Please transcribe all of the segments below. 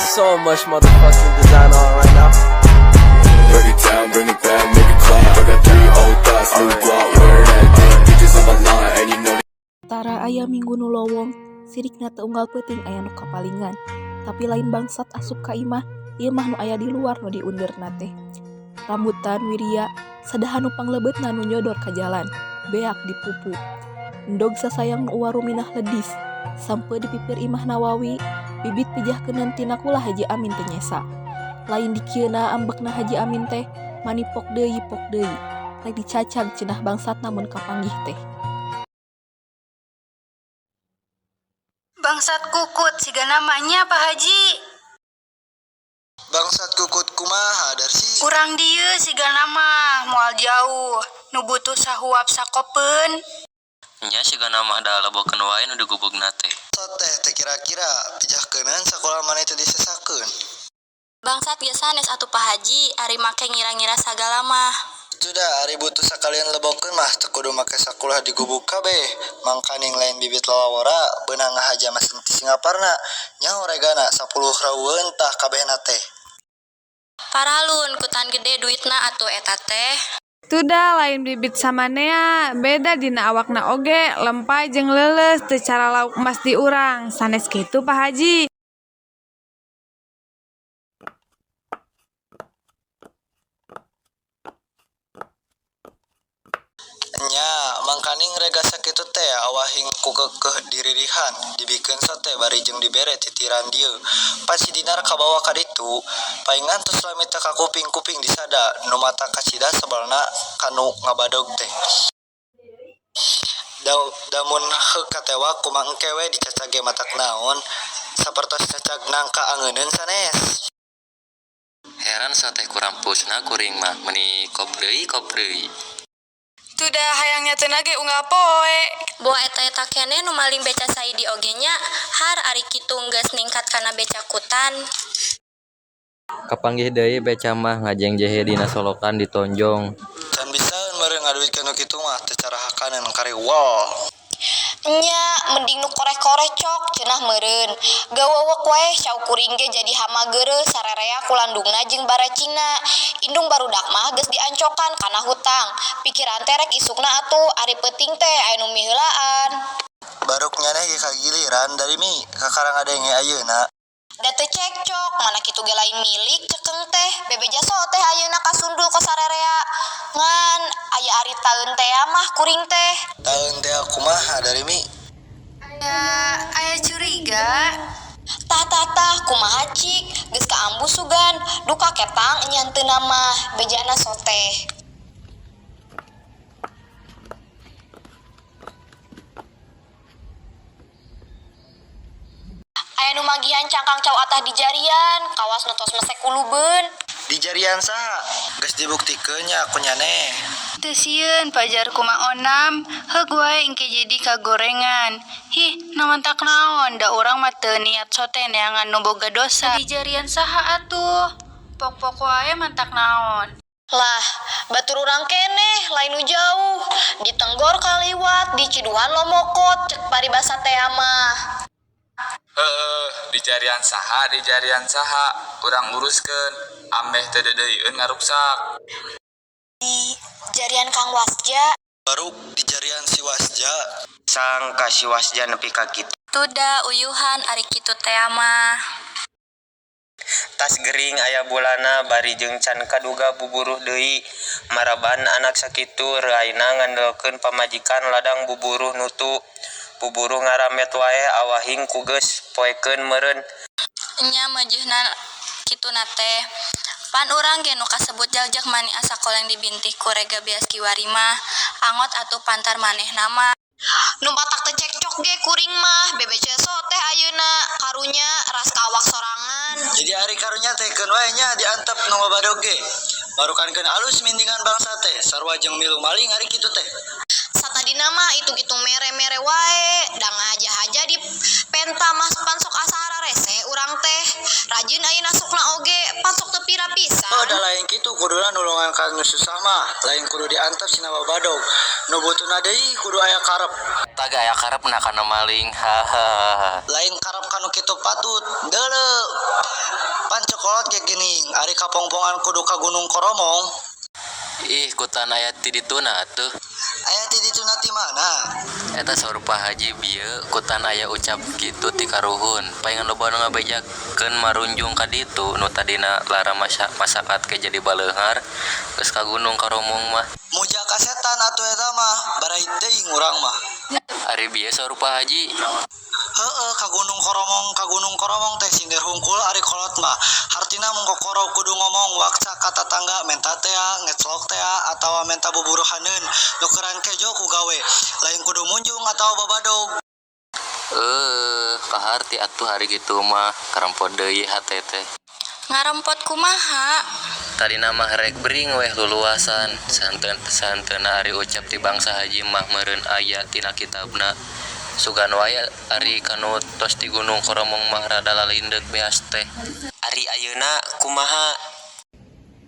Got so much motherfucking design on right now. Break it down, bring it back, make it clap. I got three old thoughts, new guap, wear that thing. Bitches on my line, and you know Tara aya minggu nu lowong, sirikna teu unggal peuting aya nu kapalingan. Tapi lain bangsat asup ka imah, ieu mah nu aya di luar nu diundeurna teh. Rambutan wiria, sadaha nu panglebeutna nu nyodor ka jalan, beak dipupu. Endog sasayang nu uwa ruminah ledis, sampeu di pipir imah Nawawi, bibit pijahkeuneun tina kula Haji Amin teu nyesa. Lain dikieuna ambekna Haji Amin teh, mani pok deui pok deui. Rek dicacag cenah bangsatna mun kapanggih teh. Bangsat kukut sigana mah nya Pak Haji. Bangsat kukut kumaha Darsi? Urang dieu sigana mah moal jauh. Nu butuh sahuap sakopeun. Nya sigana mah da lebokeun wae nu digubugna teh. Soteh teh kira-kira pijahkeuneun sakola maneh teu disesakeun. Bangsat ge sanes atuh Pak Haji, ari make ngira-ngira sagala mah. Sudah ari butuh sakalian lebokeun mah teu kudu make sakulah digubug kabeh. Mangkaning lain bibit lalawora beunang ngahaja mesin ti Singaparna. Nyaho regana 10 raueun tah kabehna teh. Paralun kutan gede duitna atuh eta teh. Tuda lain bibit samanea, beda dina awakna oge, lempay jeung leuleus teu cara lauk emas di urang, sanes kitu Pak Haji. Nya, mangkaning rega sakitu teh awahing ku keukeuh diririhan, dibikeun sote bari jeung dibere titiran dieu. Pan si Dinar kabawa ka ditu, paingan tos lami teu kakuping-kuping disada, nu matak kacida sebelna ka nu ngabadog teh. Da mun heuk katewak kumaha engke we dicacag ge matak naon, sapertos cacag nangka angeuneun sanes. Heran soteh ku rampusna kuring mah meuni kop deui kop deui. Tuda hayang nyateuna ge unggal poe. Boa eta-eta keneh nu maling beca Saidi oge nya, har ari kitu geus ningkat kana beca kutan. Kapanggih deui beca mah ngajengjehe dina solokan di Tonjong. Can bisaeun meureun ngaduitkeun nu kitu mah teu carahakaneun kariwal. Nya, mending nu koreh-koreh cok cenah meureun. Gawawek wae cau kuring ge jadi hama geureuh sarerea ku landungna jeung barecingna. Indung barudak mah geus diancokan kana hutang. Pikiran teh rek isukna atuh ari peuting teh aya nu miheulaan. Baruk nyaneh ge kagiliran dari mi kakara ngadenge ayeuna. Da teu cekcok, mana kitu ge lain milik cekeng teh. Bebeja soteh ayeuna kasundul ku sarerea. Ngan aya ari taeun tea mah kuring teh. Taeun teh kumaha dari mi? Aya curiga. Tah tah tah kumaha cik, geus kaambu sugan, duka ketang nyanteuna mah bejana soteh. Aya nu magihan cangkang cau atah di jarian, kawas nu tos mesek kulubeun. Di jarian saha? Geus dibuktikeun nya ku nyaneh. Teu sieun pajar ku Mang Onam, heuk wae engke jadi kagorengan. Hih, nu mantak naon, da urang mah teu niat sote neangan nu boga dosa. Di jarian saha atuh? Pok-pok wae mantak naon. Lah, batur urang keneh lain nu jauh. Ditenggor kaliwat, di ciduhan lomokot, cek paribasa tea mah. Heeh, di jarian saha, urang uruskeun, ameh teu deudeuieun ngaruksak. Di jarian Kang Wasja. Baruk di jarian si Wasja. Sangka si Wasja nepi ka kitu. Tuda uyuhan ari kitu tea mah. Tas gering aya bulana bari jeung can kaduga buburuh deui. Maraban anak sakitu reuayna ngandelkeun pamajikan ladang buburuh nutu. Buburuh ngaramet wae awahing ku geus poekeun meureun. Nya meujeuhna kituna teh. Pan urang ge nu kasebut jagjag mani asa koleng dibintih ku rega beas kiwari mah. Angot atuh pantar manehna mah. Nu matak teu cekcok ge kuring mah, bebece soteh ayeuna, karunya ras ka awak sorangan. Jadi ari karunya teh keun wae nya diantep nu ngabadog ge. Marukankeun alus mindingan bangsa teh, sarua jeung milu maling ari kitu teh. Satadina mah hitung-hitung mere-mere wae, da ngahaja-haja di penta mas pan sok asa hararese urang teh. Rajin ayeuna sukna oge, pan sok teu pira pisan. Oh, da lain kitu kuduna nulungan ka nu susah mah, lain kudu diantep sina babadog. Nu butuhna deui kudu aya karep. Taga aya karepna kana maling. Hahaha. Lain karep kanu kitu patut. Deuleu. Pan ceuk kolot ge geuning, ari kapongpongan kudu ka Gunung Koromong. Ih, kutan aya ti dituna atuh. Aya ti dituna ti mana? Eta saur Pak Haji bieu kutan aya ucap kitu ti karuhun. Paingan loba nu ngabejakeun marunjung ka ditu nu tadina lara masakat ge jadi baleunghar geus ka Gunung Karomong mah. Muja ka setan atuh eta mah, barait teuing urang mah. Ari bieu saur Pak Haji. Heeh, ka Gunung Koromong, ka Gunung Koromong teh sindir hungkul ari kolot mah. Hartina mun kokoro kudu ngomong wakca ka tatangga menta tea, ngeclok tea atawa menta buburuhaneun nukeran kejo ku gawe. Lain kudu munjung atawa babadog. Eh, kaharti atuh ari kitu mah karempot deui hate teh. Ngarempot kumaha? Tadina mah rek bring weh luluasan santen santeuna ari ucap ti bangsa haji mah meureun aya tina kitabna. Sugan wae ari kanu tos ti Gunung Koromong mah rada lalindeuk beas teh. Ari ayeuna kumaha?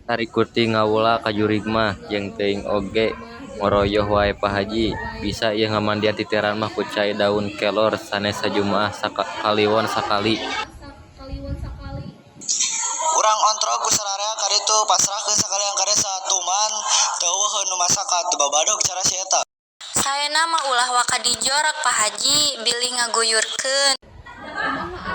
Tarik kurti ngawula ka jurig mah jeung teuing oge ngoroyoh wae Pa Haji. Bisa ieu ngamandian titiran mah ku cai daun kelor sanes sajumaah kaliwon sakali. Urang ontrog ku sararea ka ditu pasrahkeun sakalian ka desa tuman teu euweuheun nu masakat teu babadog cara si eta. Saena mah ulah waka dijorak Pak Haji, bilih ngaguyurkeun.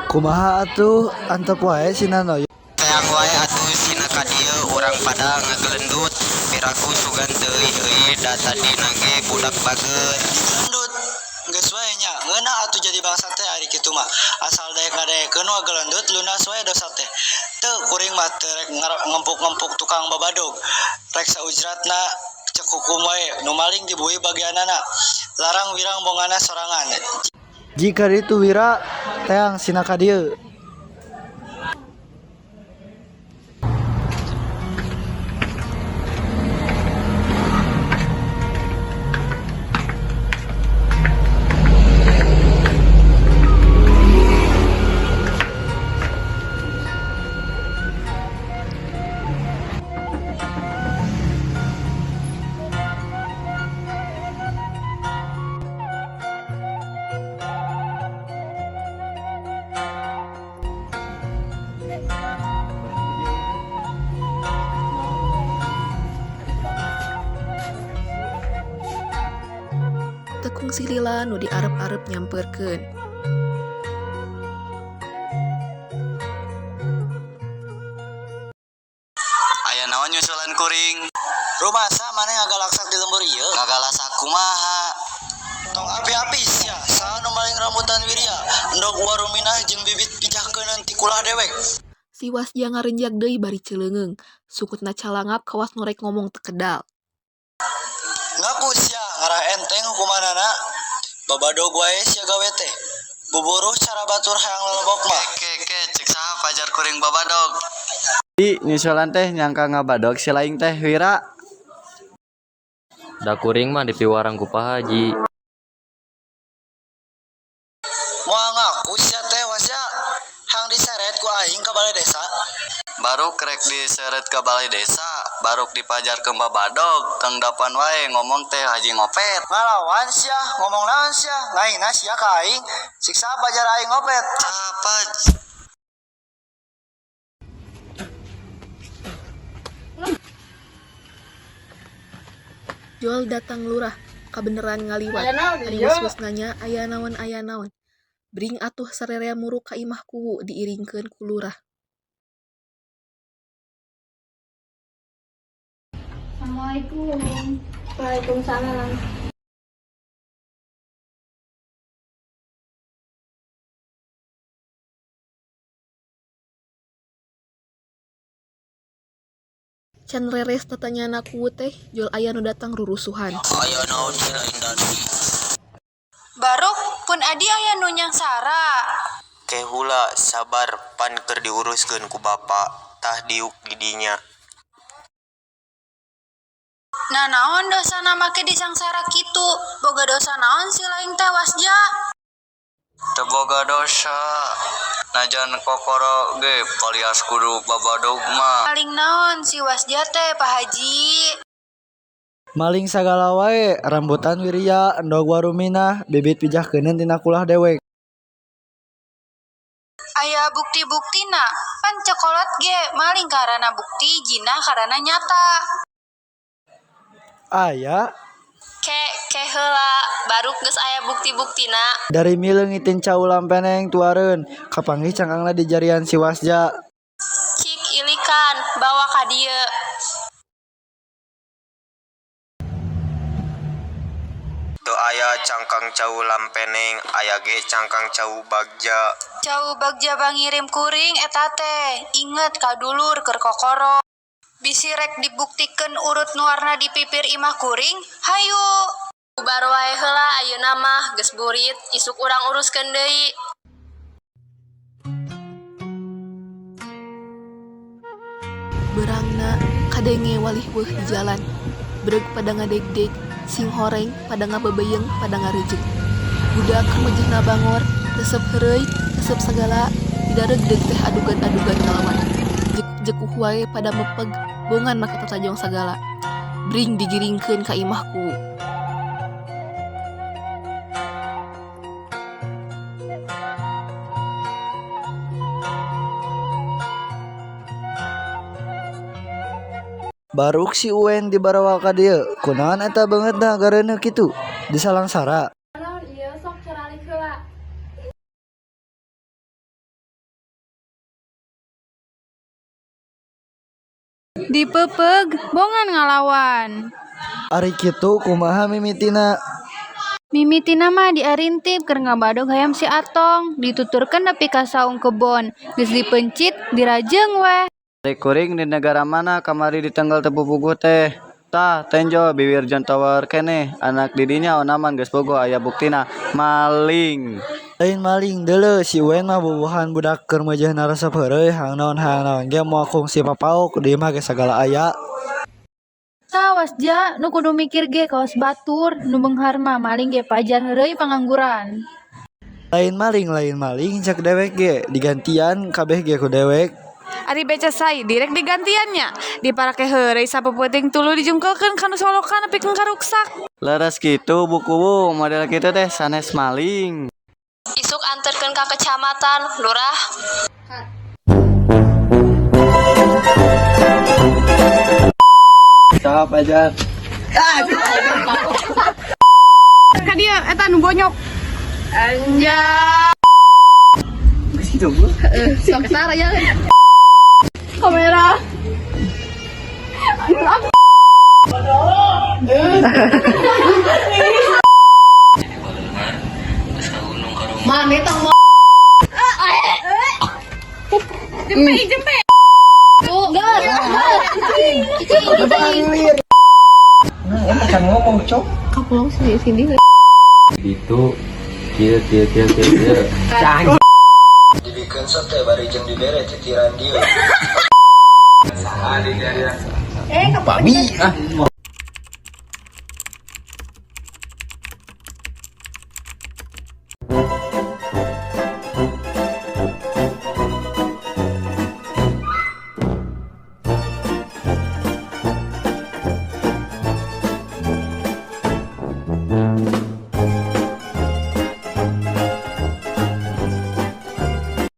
Kumaha atuh antep wae sina noyo. Teang wae atuh sina ka dieu urang pada ngagelendut. Piraku sugan teuih euy da tadina ge budak bager. Digelendut. Geus wae nya, ngeunah atuh jadi bangsa teh ari kitu mah. Asal daek ngadaekeun wagelendut lunas wae dosa teh. Teu kuring mah teu rek ngempuk-ngempuk tukang babadog. Rek saujratna cek hukum wae nu maling dibui bagianana. Larang wirang bongana sorangan. Jika ditu Wira teang sina ka dieu. Teu kungsi lila nu diarep-arep nyamperkeun. Aya naon nyusulan kuring? Rumasa maneh ngagalaksak di lembur ieu? Ngagalasak kumaha? Tong api-api sia, saha nu maling rambutan Wirya? Endog waruminah jeung bibit pijahkeuneun ti kulah dewek. Si Wasja ngarenjak deui bari ceuleungeung, sungkutna calangap kawas nu rek ngomong teu kedal. Ngaku sia ngarah enteng hukumanana. Babadog wae sia gawe teh. Buburuh cara batur hayang lelebok mah. Ke ke cek saha pajar kuring babadog. Di nyusulan teh nyangka ngabadog si laing teh Wira. Da kuring mah dipiwarang ku Pa Haji. Moal ngaku sia teh Wasya. Hang diseret ku aing ka balai desa. Baruk rek diseret ka balai desa, baruk dipajarkeun babadog, tong dapan wae ngomong teh haji ngopet. Ngalawan sia, ngomong naon sia, ngaina sia ka aing, siksa pajar aing ngopet. Apa? Jol datang lurah, kabeneran ngaliwat. Ari was-was nanya aya naon aya naon. Bring atuh sarerea muruk ka imah kuwu diiringkeun ku lurah. Assalamualaikum. Waalaikumsalam. Can reres tatanyana kuwu teh, jol aya nu datang rurusuhan. Aya naon si lain dadi? Baruk pun adi aya nu nyangsara. Ke hula sabar pan keur diuruskeun ku bapa tah diuk di dinya. Nah naon dosana make disangsara kitu? Boga dosa naon si laing teh Wasja? Teu boga dosa. Najan kokoro ge palias kudu babadog mah. Maling naon si Wasja teh Pak Haji? Maling sagala wae, rambutan Wirya, endog Waruminah, bibit pijahkeuneun tina kulah dewek. Aya bukti-buktina, pan ceuk kolot ge maling karana bukti, jinah karana nyata. Aya. Ke ke heula, baruk geus aya bukti-buktina. Darimi leungitin cau lampeneng tuareun, kapanggih cangkangna di jarian si Wasja. Cik ilikan, bawa ka dieu. Teu aya cangkang cau lampeneng, aya ge cangkang cau bagja. Cau bagja pangirim kuring eta teh, inget ka dulur keur kokoro. Bisi rek dibuktikeun urut nu warna di pipir imah kuring, hayu. Bubar wae heula ayeuna mah, geus burit, isuk urang uruskeun deui. Beurangna kadenge walih-weuh di jalan. Breug pada ngadegdeg, singhoreng pada ngabebeyeng pada ngarejeug. Budak meujeuhna bangor, resep heureuy, resep sagala, didaregdeg teh adugan-adugan ngalawan. Jekuh wae pada mepeg, bongan make tatajong sagala. Bring digiringkeun ka imah kuwu. Baruk si Uwen dibarawa ka dieu, kunaon eta beungeutna gareuneuh kitu? Disalangsara. Naon ieu sok caralik heula. Dipeupeg, bongan ngalawan. Ari kitu kumaha mimitina? Mimitina mah diarintip keur ngabadog hayam si Atong, dituturkeun nepi ka saung kebon, geus dipeuncit, dirajeung weh. Ari kuring di nagara mana kamari ditenggal teu puguh teh. Tah tenjo biwir jontower keneh anak di dinya onaman geus bogoh aya buktina maling. Lain maling deuleu si Uwen mah bubuhan budak keur meujeuhna resep heureuy hayang naon ge moal kungsi papauk di imah ge sagala aya. Tah Wasja, nu kudu mikir ge kawas batur, nu beunghar mah maling ge pajar heureuy pangangguran. Lain maling cek dewek ge digantian kabeh ge ku dewek. Ari beca Saidi rek digantian nya. Diparake heureuy sapeupeting tuluy dijungkelkeun kana solokan nepikeun ka ruksak. Leres kitu Bu Kuwu model kitu teh sanes maling. Isuk anterkeun ka kecamatan, lurah. Saha pajar? Ka dieu eta nu bonyok. Anjay. Geus kitu Bu. Sok ya. Kamera. Mana tong mau? Jempe jempe. Nah, ngomong cok. Kapulong sini sini. Itu kieu kieu kieu kieu. Dibikeun sote bari jeung dibere titiran dieu. Saha di jarian Babi ah.